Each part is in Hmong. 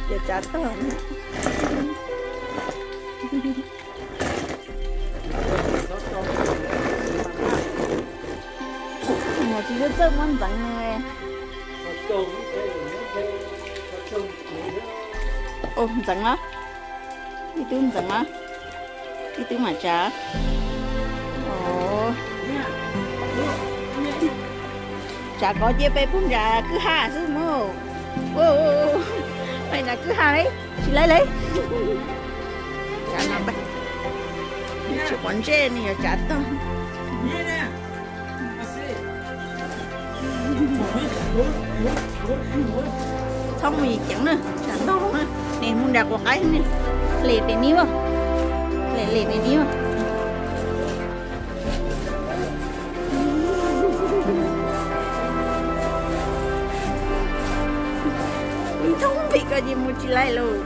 Cov tsav tag. Tsis txawj muab ntxeev. Ntxeev los, ib tug ntxeev los, ib tug mam tsav. Tsav kov cia peb pub nram kwj ha xwb mog. Peb nram kwj ha li, tsis laib li. Tsis quav ntsej, nws yuav tsav tag. Txhob mus yim ceev na, tsam ntog na, nws mus nram quav qaib ne. Lem pem ni as, lem lem pem ni as. Ntog pem ko ces mus tsis laib lauj.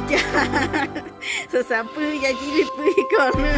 Cas xav xav pw cas cia li pw ko na.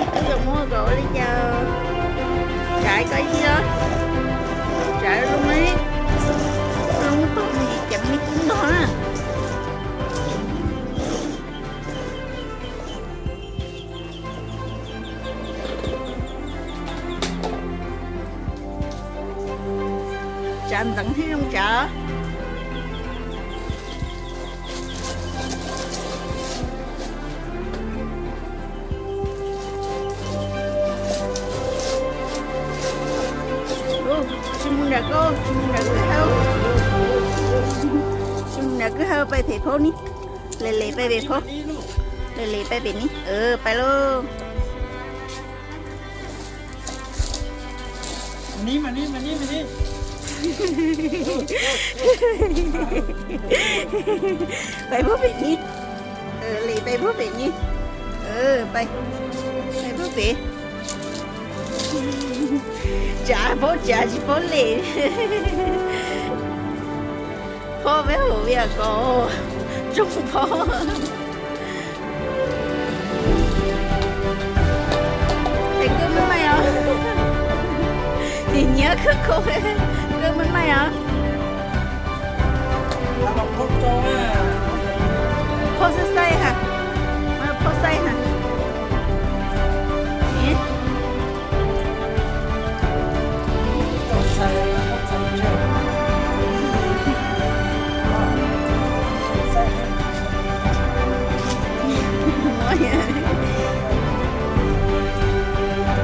Wb yuav muab kom ua li cas, tsav ib ko ib si los, tsav zoo li, zoo tau mus ceev li kub ntog na. Tsav ntxeev thiab zoo tsav. Tsis mus nram ko, tsis mus nram kwj ha, tsis mus nram kwj ha, pais pem phab ni. Lem lem pais pem phab, lem lem pais pem ni, pais lauj. Pais puag pem ni. Lem pais puag pem ni. Pais, pais puag pem. Tsav paub tsav tsis paub lem. Phob peb hauv vias ko, tsoog phob. Es koj muaj maij os? Nim nyiav kawg kawg, koj muaj maij os? Phob xaib xaib ha, phob xaib ha.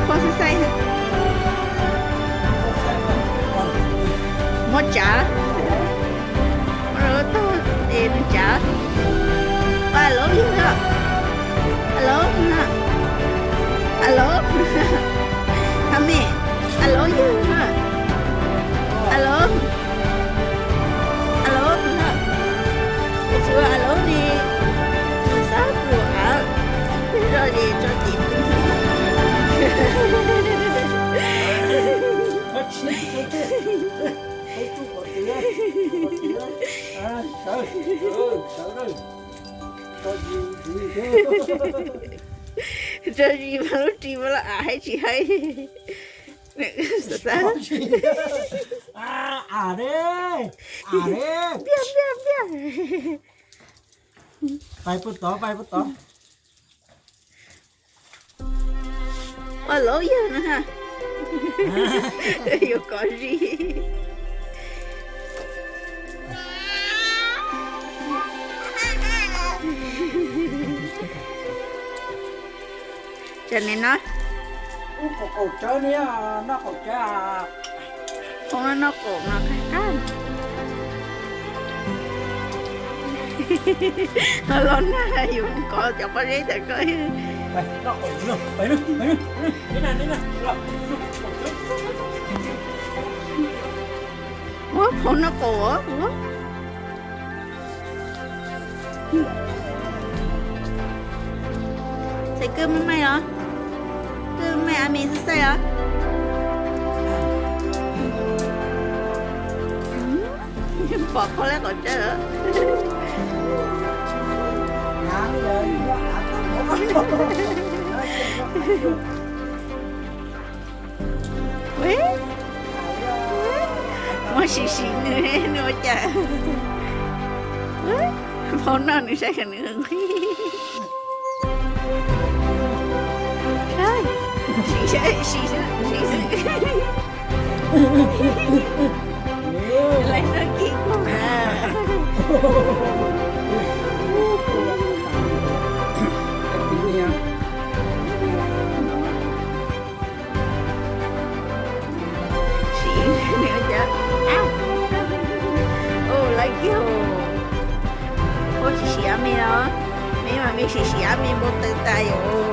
Phob xaib xaib, muab tsav, muab tag es nws tsav. Ua a lov yawg na, a lov, a lov, a lov, a lov yawg na, a lov, a lov na, tsis ua a lov li, nws xav ua av, zoj ces tso ces pw. Tso zis mas lub ris mas los av haib tsis haib. Xav xav. Npiaj npiaj npiaj. Pais puag tod, pais puag tod. Ua lov yawg na ha. Yuav kov zis. Tsam no, ub, qaum tsawb ni, noj qaum tsawb. Ub, noj qaum no qab qab. Los los nag yus mus kov cov pob zeb tag koj. Ua phauj noj qaum. Txhais kawj maj maij os, kawj maj maij a me xwb xaij os. Pom qhov lab qaum tsawb. Muab sim sim nws, nws ua cas. Phauj noj nws saib nws nqhis. Sim, sim, sim xwb. Lawv noj kib kuj na. Sim, nws ua cas. Ua lawv kiag. Ua tsis sim a me los, me mas me sim sim a me npau taws tas yom.